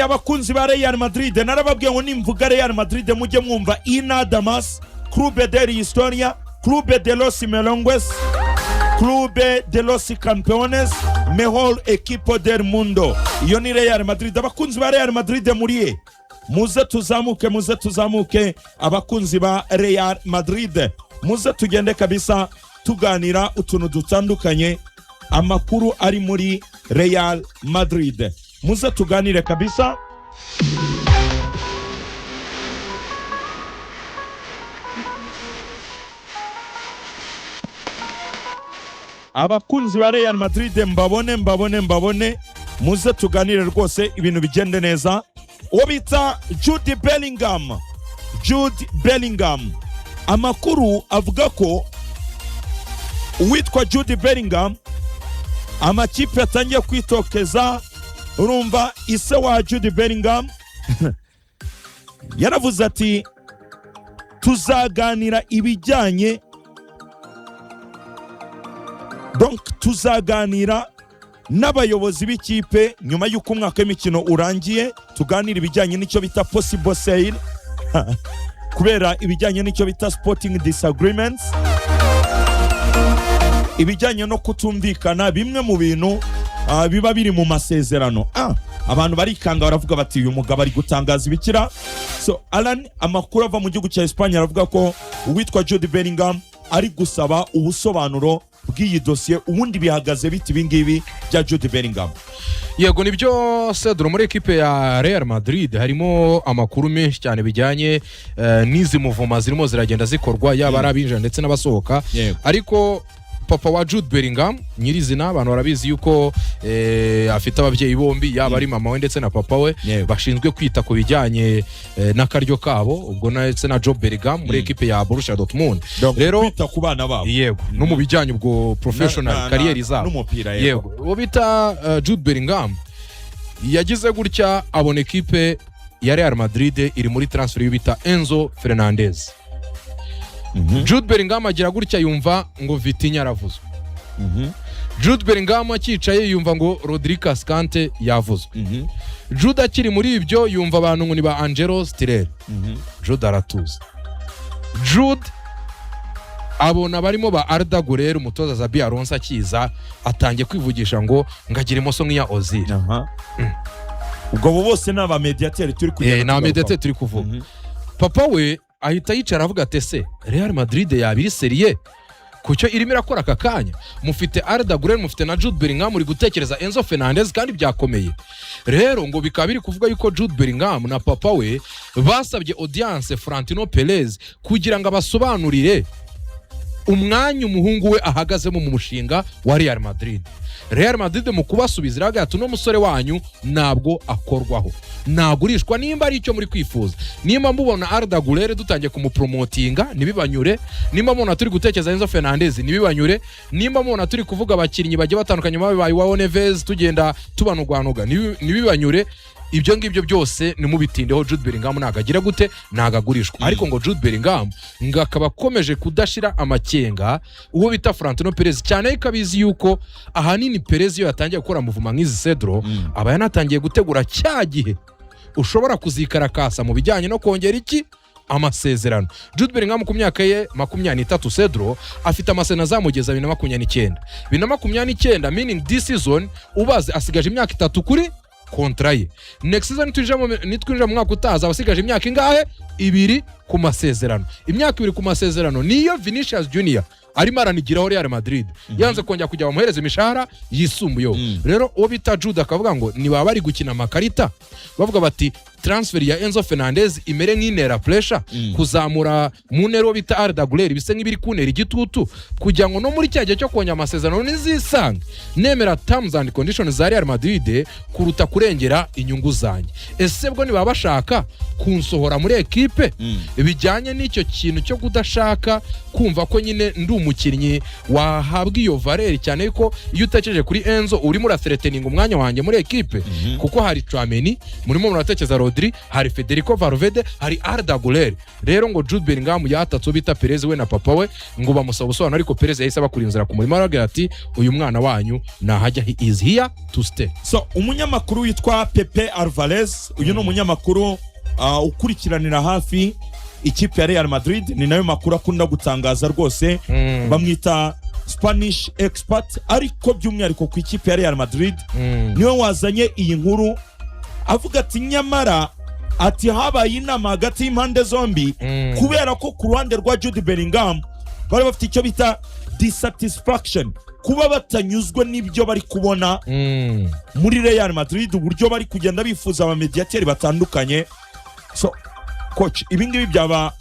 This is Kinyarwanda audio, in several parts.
Abakunzi ba Real Madrid, narababwiye ngo nimvuga Real Madrid mujye mwumva nada más, Club de la Historia, Club de los Merengues, Club de los Campeones, mejor equipo del mundo. Iyo ni Real Madrid. Abakunzi ba Real Madrid muriye, muze tuzamuke, muze tuzamuke. Abakunzi ba Real Madrid, muze tugende kabisa tuganira utuntu dutandukanye, amakuru ari muri Real Madrid. Muze tuganire kabisa. Abakunzi ba Real Madrid, mbabone, mbabone, mbabone, muze tuganire rwose, ibintu bigende neza. Uwo bita Jude Bellingham, Jude Bellingham, amakuru avuga ko uwitwa Jude Bellingham amakipe yatangiye kwitokeza. Urumva, ise wa Jude Bellingham yaravuze ati tuzaganira ibijyanye, donc tuzaganira n'abayobozi b'ikipe nyuma y'uko umwaka w'imikino urangiye, tuganira ibijyanye n'icyo bita possible sale, kubera ibijyanye n'icyo bita sporting disagreements, ibijyanye no kutumvikana bimwe mu bintu biba biri mu masezerano. Abantu barikanga, baravuga bati uyu mugabo ari gutangaza ibikira. So Alan, amakuru ava mu gihugu cya Espagne aravuga ko uwitwa Jude Bellingham ari gusaba ubusobanuro bw'iyi dosiye. Ubundi bihagaze biti ibingibi bya Jude Bellingham? Yego, nibyo Cedro, muri ekipe ya Real Madrid harimo amakuru menshi cyane bijyanye n'izi muvuma zirimo ziragenda zikorwa, yaba ari abinjira ndetse n'abasohoka. Ariko papa wa Jude Bellingham nyirizina, abantu barabizi yuko afite ababyeyi bombi, yaba ari mama we ndetse na papa we, bashinzwe kwita ku bijyanye n'akaryo kabo, ubwo ndetse na Jobe Bellingham muri ekipe ya Borussia Dortmund. Donc, Rero kwita ku bana babo. Yego, no mu bijyanye ubwo professional kariyeri zabo n'umupira, yego. Yego, uwo bita Jude Bellingham yagize gutya abona ekipe ya Real Madrid iri muri transfer y'uwo bita Enzo Fernandez. Jude Bellingham agira gutya yumva ngo Vitinha aravuzwe. Jude Bellingham akicaye yumva ngo Rodri Cascante yavuzwe. Jude akiri muri ibyo yumva abantu ngo ni ba Angelo Stiller. Jude aratuza. Jude abona barimo ba Arda Güler, umutoza Xabi Alonso akiza atangiye kwivugisha ngo ngagira imoso nk'iya Ozil. Aha. Ubwo abo bose ni abamediateri turi kugenda Ni tugarukaho. abamediateri turi kuvuga. Papa we ahita yicara avuga ati ese Real Madrid yaba iri sérieux kucyo irimo irakora aka kanya? Mufite Arda Güler, mufite na Jude Bellingham, muri gutekereza Enzo Fernandez kandi byakomeye. Rero ngo bikaba biri kuvuga yuko Jude Bellingham na papa we basabye audience Florentino Perez kugira ngo abasobanurire umwanya umuhungu we ahagazemo mu mushinga wa Real Madrid. Real Madrid mu kubasubiza iravuga ati uno musore wanyu ntabwo akorwaho, nagurishwa. Nimba ari icyo muri kwifuza, nimba mubona Arda Güler dutangiye kumupromotinga ntibibanyure, nimba mubona turi gutekereza Enzo Fernandez ntibibanyure, nimba mubona turi kuvuga abakinnyi bagiye batandukanye babaye João Neves tugenda tubanugwanuga ntibibanyure, ibyo ngibyo byose nimubitindeho. Jude Bellingham ntabwo agira gute, ntabwo agurishwa. Ariko ngo Jude Bellingham ngo akaba akomeje kudashira amakenga uwo bita Florentino Perez, cyane ko abizi yuko ahanini Perez iyo yatangiye gukora mouvement nk'izi, Cedro, aba yanatangiye gutegura cya gihe ushobora kuzikarakasa mu bijyanye no kongera iki, amasezerano. Jude Bellingham ku myaka ye 23, Cedro, afite amasezerano azamugeza 2029, 2029, meaning this season ubaze asigaje imyaka 3 kuri contrat ye. Next season nitwinjira mu mwaka utaha azaba asigaje imyaka ingahe? 2 ku masezerano. Imyaka 2 ku masezerano niyo Vinicius Junior arimo aranigiraho Real Madrid yanze kongera kujya bamuhereza imishahara yisumbuyeho. Rero uwo bita Jude akavuga ngo nibaba bari gukina amakarita, bavuga bati transfer ya Enzo Fernandez imere nk'intera pressure kuzamura mu ntera uwo bita Arda Güler, bisa nk'ibiri kuntera igitutu kugira ngo no muri cya gihe cyo kongera amasezerano nizisanga nemera terms and conditions za Real Madrid kuruta kurengera inyungu zanjye. Ese bwo nibaba bashaka kunsohora muri ekipe bijyanye n'icyo kintu cyo kudashaka kumva ko nyine ndi umukinnyi wahabwa iyo valeur, cyane ko iyo utekereje kuri Enzo urimo urathreateninga umwanya wanjye muri ekipe, kuko hari Tchouameni, murimo muratekereza Rodri. Rodri, hari Federico Valverde, hari Arda Guler. Rero ngo Jude Bellingham yatatse uwo bita Perez, we na papa we, ngo bamusaba ubusobanuro, ariko Perez yahise abakura inzira ku murima, arababwira ati: "Uyu mwana wanyu nahajya, he is here to stay." So umunyamakuru witwa Pepe Alvarez, uyu ni umunyamakuru ukurikiranira hafi ikipe ya Real Madrid, ni nayo makuru akunda gutangaza rwose. Bamwita Spanish expert, ariko by'umwihariko ku ikipe ya Real Madrid. Niwe wazanye iyi nkuru, avuga ati nyamara ati habaye inama hagati y'impande zombi, kubera ko ku ruhande rwa Jude Bellingham bari bafite icyo bita dissatisfaction, kuba batanyuzwe n'ibyo bari kubona muri Real Madrid, uburyo bari kugenda bifuza abamediyateri batandukanye. So coach, ibi ngibi byaba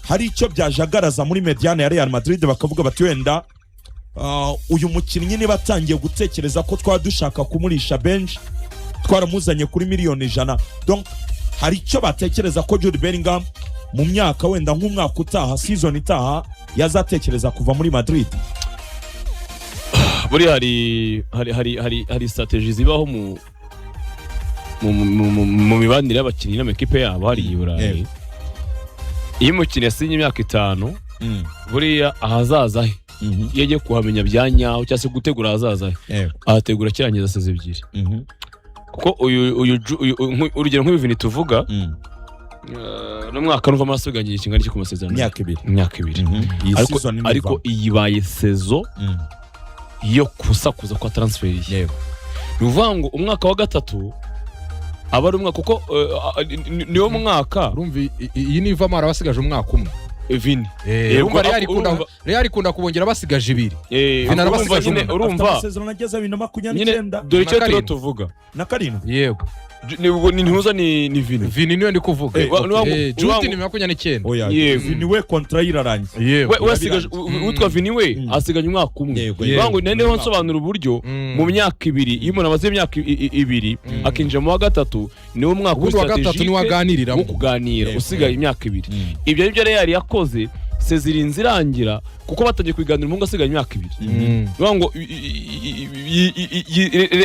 hari icyo byajagaraza muri médiane ya Real Madrid, bakavuga bati wenda uyu mukinnyi niba atangiye gutekereza ko twaba dushaka kumurisha benshi, twaramuzanye kuri miliyoni 100, donc hari icyo batekereza ko Jude Bellingham mu myaka wenda nk'umwaka utaha, season itaha, yazatekereza kuva muri Madrid? Buriya hari strategy zibaho mu mibanire y'abakinnyi n'amakipe yabo hariya i Burayi. Iyo umukinnyi yasinye imyaka 5, buriya ahazaza he, iyo agiye kuhamenya bya nyaho cyangwa se gutegura ahazaza he, ahategura akirangiza saison 2. Kuko uyu urugero nk'uyu Vini tuvuga, n'umwaka nuvamo asigaye kingana iki ku masezerano ye? Imyaka 2. Imyaka 2. Iyi Ariko season ariko nivamo. iyi ibaye saison yo kusakuza kwa transfer ye. Ni ukuvuga ngo umwaka wa gatatu aba ari umwaka, kuko niwo mwaka. Urumva iyi nivamo araba asigaje umwaka umwe. Vini. Urumva Real Real ikunda kubongera basigaje 2. Vini urumva arabasigaje nyine umwe. Afite urumva amasezerano ageze bibiri na makumyabiri nyine n'icyenda dore icyo Na turiho karindwi. tuvuga. Na karindwi. Yego. Ni ntuza ni Vini. Vini niwe ndi kuvuga. Wa- Jude ni 29. Oya. Yego. Vini we contrat ye irarangiye. Yego. We asigaje witwa Vini we asigaje umwaka umwe. Yego. Bivuga ngo niho nsobanura uburyo mu myaka 2, iyo umuntu amaze imyaka 2 akinjira mu wa gatatu, niwo mwaka Ubundi wa gatatu strategique niwo aganiriramo. wo kuganira. Usigaye imyaka 2. Ibyo ari byo Real yakoze, saison irinze irangira, kuko batangiye kubiganira umuhungu asigaye imyaka 2. Bivuga ngo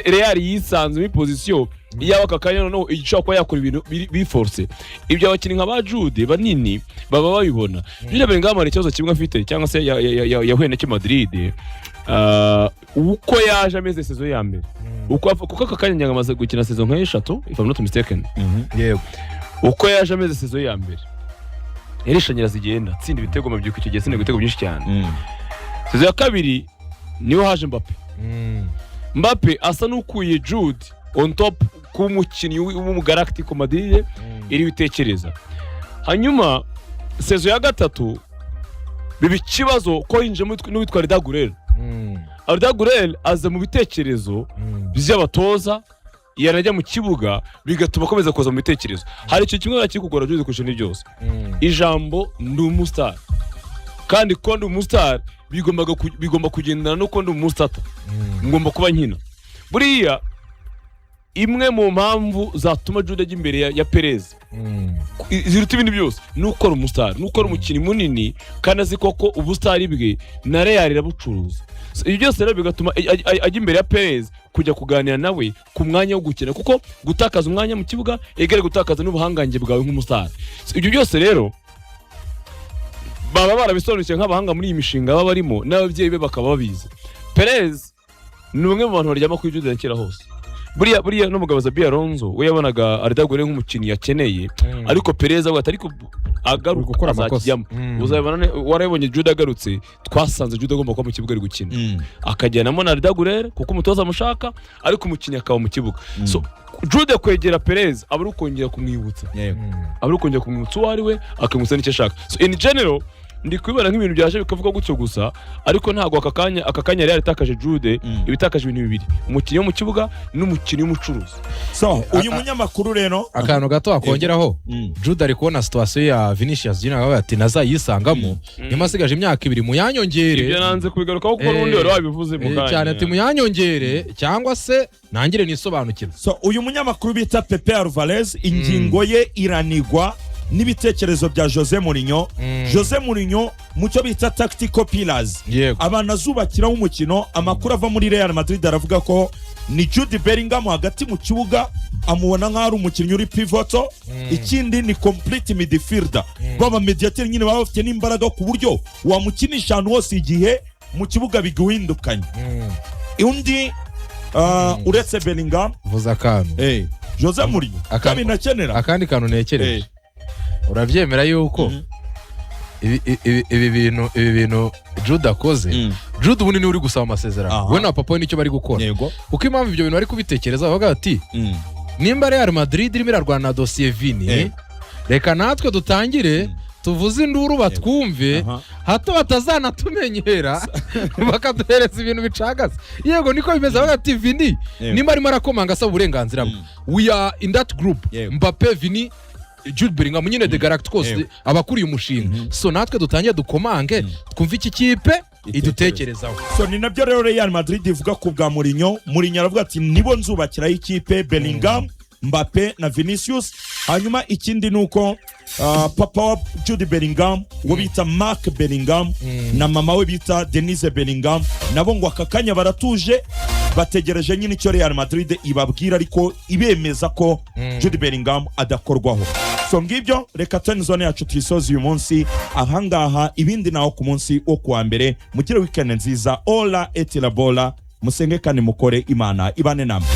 Real yisanze muri position iyaba aka kanya noneho ishobora kuba yakora ibintu biri force. Ibyo abakinnyi nka ba Jude banini baba babibona. Jude Bellingham hari ikibazo kimwe afite cyangwa se yahuye nacyo Madrid. Uko yaje ameze saison ya mbere, kuko aka kanya ngira ngo amaze gukina saison nk'eshatu, if I'm not mistaken. Yego. Uko yaje ameze saison ya mbere, yarishanyiraza, igenda atsinda ibitego, mabyuka icyo gihe atsinda ibitego byinshi cyane. Saison ya kabiri niho haje Mbappe. Mbappe asa n'ukuye Jude on top kuba umukinnyi w'umugalactico Madrid iri bitekereza. Hanyuma saison ya gatatu biba ikibazo ko hinjiyemo n'uwitwa Arda Güler. Arda Güler aza mu bitekerezo by'abatoza, yanajya mu kibuga bigatuma akomeza kuza mu bitekerezo. Hari ikintu kimwe kiri kugora Jude kurusha ibindi byose: ijambo "ndi umustar", kandi kuba ndi umustar bigomba kugendana no kuba ndi umustarter, ngomba kuba nkina. Buriya imwe mu mpamvu zatuma Jude ajya imbere ya Perez ziruta ibindi byose ni uko ari umustar, ni uko ari umukinnyi munini, kandi azi koko ubustar bwe na Real irabucuruza. So, ibyo byose rero bigatuma ajya imbere ya Perez kujya kuganira nawe ku mwanya wo gukina, kuko gutakaza umwanya mu kibuga egare gutakaza n'ubuhangange bwawe nk'umustar. So, ibyo byose rero baba barabisobanukiwe nk'abahanga muri iyi mishinga baba barimo, n'ababyeyi be bakaba babizi. Perez ni umwe mu bantu baryama kuri Jude kera hose. Buriya n'umugabo Xabi Alonso we yabonaga Arda Güler nk'umukinnyi yakeneye, ariko Perez avuga ati ariko agaruka Uri gukora amakosa. azakijyamo. Uzabibona warabibonye Jude agarutse, twasanze Jude agomba kuba mu kibuga ari gukina, akajyanamo na Arda Güler kuko umutoza amushaka, ariko umukinnyi akaba mu kibuga. So Jude kwegera Perez aba ari ukongera kumwibutsa, aba ari ukongera kumwibutsa uwo ari we, akamwibutsa n'icyo ashaka. So in general ndi kubibona nk'ibintu byaje bikavuga gutyo gusa, ariko ntabwo aka kanya Real itakaje Jude, iba itakaje ibintu bibiri: umukinnyi wo mu kibuga n'umukinnyi w'umucuruzi. So uyu munyamakuru rero Akantu gato wakongeraho, Jude ari kubona situation ya Vinicius Junior, akavuga ati nazayisangamo nyuma asigaje imyaka 2, muyanyongere. Ibyo nanze kubigarukaho kuko n'ubundi wari wabivuze mu kanya. Cyane, ati muyanyongere cyangwa se nangire nisobanukirwe. So uyu munyamakuru bita Pepe Alvarez, ingingo ye iranigwa n'ibitekerezo bya Jose Mourinho. Jose Mourinho mu cyo bita tactical pillars, abantu azubakiraho umukino, amakuru ava muri Real Madrid aravuga ko Ni Jude Bellingham hagati mu kibuga, amubona nk'aho ari umukinnyi uri pivotal. Ikindi ni complete midfielder, baba mediateur nyine, baba bafite n'imbaraga ku buryo wamukinisha ahantu hose igihe mu kibuga biguhindukanye. Undi uretse Bellingham? Vuza akantu. Jose Mourinho kabinakenera. Akandi kantu ntekereje, urabyemera yuko ibi bintu Jude akoze, Jude ubundi niwe uri gusaba amasezerano, we na papa we nicyo bari gukora, kuko impamvu ibyo bintu bari kubitekereza, bavuga bati nimba Real Madrid irimo irarwana na dosiye Vini, reka natwe dutangire tuvuze induru batwumve, hato batazanatumenyera bakaduhereza ibintu bicagaze. Yego, niko bimeze. Bavuga ati Vini nimba arimo arakomanga asaba uburenganzira bwe, we are in that group, Mbappe, Vini, Jude Bellingham nyine, the Galacticos, abakuriye umushinga. So natwe dutangiye dukomange, twumve iki kipe idutekerezaho. So ni nabyo rero Real Madrid ivuga ku bwa Mourinho. Mourinho aravuga ati nibo nzubakiraho ikipe, Bellingham, Mbappe na Vinicius. Hanyuma ikindi ni uko papa wa Jude Bellingham, uwo bita Mark Bellingham, na mama we bita Denise Bellingham, nabo ngo aka kanya baratuje, bategereje nyine icyo Real Madrid ibabwira, ariko ibemeza ko Jude Bellingham adakorwaho. So ngibyo, reka zone yacu tuyisoze uyu munsi ahangaha, ibindi naho ku munsi wo kuwa mbere. Mugire weekend nziza. Ora et labora, musenge kandi mukore, Imana ibane namwe.